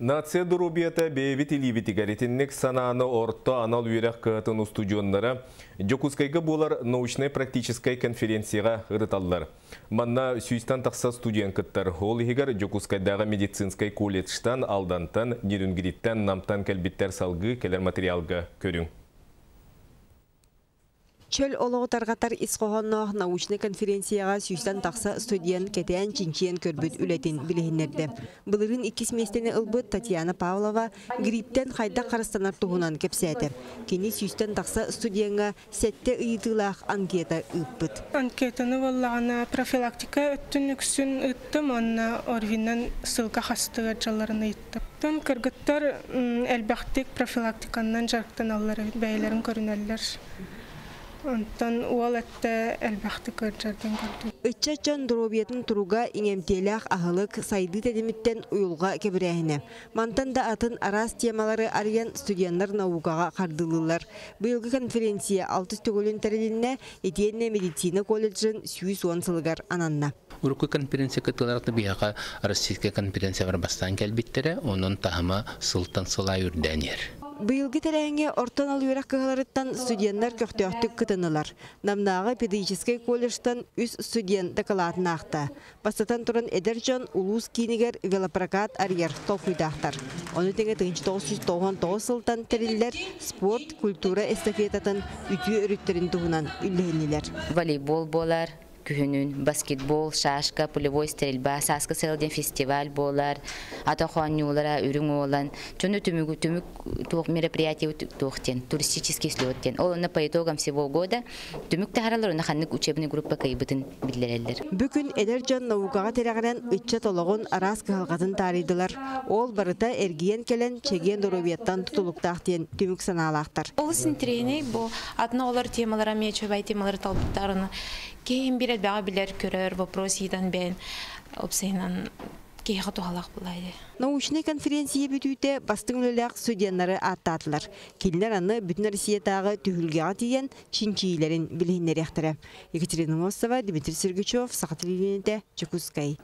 Нация доруобуйата бэйэбит илиибитигэр итинник санааны орто анал үөрэх кыһатын устудьуоннара Дьокуускайга буолар научнай-практическай конференцияҕа ырыталлар. Манна сүүстэн тахса студент кыттар. Ол иһигэр Дьокуускайдааҕы медицинскэй колледжтан, Алдантан, Нерюнгриттэн, Намтан кэлбиттэр. Салгыы кэлэр материалга көрүҥ. Чөл олоҕу тарҕатар ис хоһоонноох научнай конференцияҕа сүүстэн тахса студент кэтээн чинчийэн көрбүт үлэтин билиһиннэрдэ. Былырыын иккис миэстэни ылбыт Татьяна Павлова грипптэн хайдах харыстанар туһунан кэпсээтэ. Кини сүүстэн тахса студеҥҥа сэттэ ыйытыылаах анкета ыыппыт. Анкетаны буоллаҕына профилактика өттүн үксүн ыыттым уонна ОРВИнан ссылка хастыгар дьалларын ыйыттым. Тон кыргыттар элбэхтик профилактиканнан дьарыктаналлар эбит, бэйэлэрин көрүнэллэр. Онтон уол өттө элбэхтик ыалдьардын көрдүм. Ыччат дьон доруобуйатын туруга иҥэмтиэлээх аһылык, сайдыы тэтимиттэн уйулҕа кэбирээһинэ. Мантан да атын араас темалары арыйан студеннар наукаҕа хардыылыыллар. Быйылгы конференция алтыс төгүлүн тэрилиннэ, итиэннэ медицина колледжын 110 сылыгар ананна. Урукку конференция кыттыыларыгар биһиэхэ Российскай конференциялар бастаан кэлбиттэрэ, онон таһыма сылтан сыл аайы үрдээн иһэр. Быйылгы тэрээһиҥҥэ орто анал үөрэх кыһаларыттан студеннар көхтөөхтүк кытыннылар. Намнааҕы педагогическай колледжтан үс студент дакылаатын аахта. Бастатан туран эдэр дьон улуус киинигэр велопрокат арыйар толкуйдаахтар. Ону тэҥэ 1999 сылтан тэриллэр спорт, культура эстафетатын үтүө өрүттэрин туһунан үллэһиннилэр. Волейбол буолар, күһүнүн баскетбол, шашка, пулевой стрельба, сааскы сыл диэн фестиваль буолар, атах оонньуулара, үрүҥ уолан, дьону түмүгү түмүк туох мероприятие туох диэн, туристический слет диэн. Ол онно по итогам всего года түмүк таһаралар, онно ханнык учебный группа кыайбытын биллэрэллэр. Бүгүн эдэр дьон наукаҕа тирэҕирэн ыччат олоҕун араас кыһалҕатын таарыйдылар. Ол барыта эргийэн кэлэн чэгиэн доруобуйаттан тутулуктаах диэн түмүк санаалаахтар. Олус интэриэһинэй бу атын оҕолор темалара эмиэ үчүгэй темалары талбыттар ону киһи бир элбэҕи билэр көрөр вопрос ыйытан бэйэн уопсайынан киһиэхэ туһалаах буолаа. Научнай конференция бүтүүтэ бастыҥ үлэлээх студеннары ааттаатылар. Кинилэр аны Бүтүн Россиятааҕы түһүлгэҕэ тиийэн чинчийиилэрин билиһиннэриэхтэрэ. Екатерина Мосова, Дмитрий Сергучев, Саха телевидениетэ, Дьокуускай.